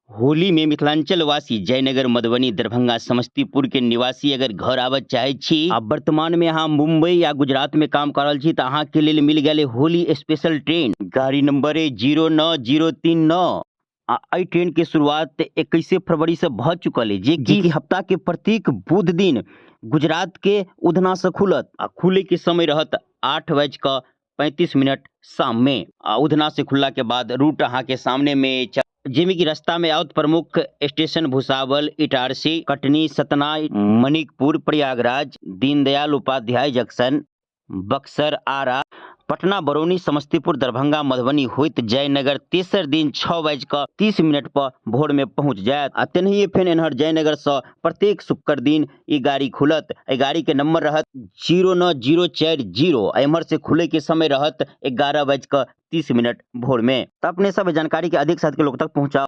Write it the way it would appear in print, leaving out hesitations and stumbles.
होली में मिथिलांचल वासी जयनगर, मधुबनी, दरभंगा, समस्तीपुर के निवासी अगर घर आबऽ चाहे छी आ वर्तमान में अहाँ मुंबई या गुजरात में काम कर रहल छी तऽ अहाँ के लेल मिल गेल होली स्पेशल ट्रेन। गाड़ी नंबर अइ 09039 आ एहि ट्रेन के शुरुआत 21 फरवरी से भऽ चुकल अइ, जे कि हफ्ता के प्रत्येक बुध दिन गुजरात के उधना से खुलत आ खुले के समय रहत आठ बज कऽ 35 मिनट शाम में। आ उधना से खुलला के बाद रूट अहाँ के सामने में जाहिमे कि रास्ता में आओत प्रमुख स्टेशन भुसावल, इटारसी, कटनी, सतना, मणिकपुर, प्रयागराज, दीनदयाल उपाध्याय जंक्शन, बक्सर, आरा, पटना, बरौनी, समस्तीपुर, दरभंगा, मधुबनी होइत जयनगर तेसर दिन छओ बाजि कऽ 30 मिनट पर भोर में पहुंच जायत। आ तेनाहिए फेर एन्हर जयनगर से प्रत्येक शुक्र दिन ई गाड़ी खुलत। एहि गाड़ी के नंबर रहत 09040। एम्हर से खुले के समय रहत 11 बाजि कऽ 30 मिनट भोर में। तऽ अपने सब जानकारी के अधिक से अधिक लोग तक पहुंचाउ।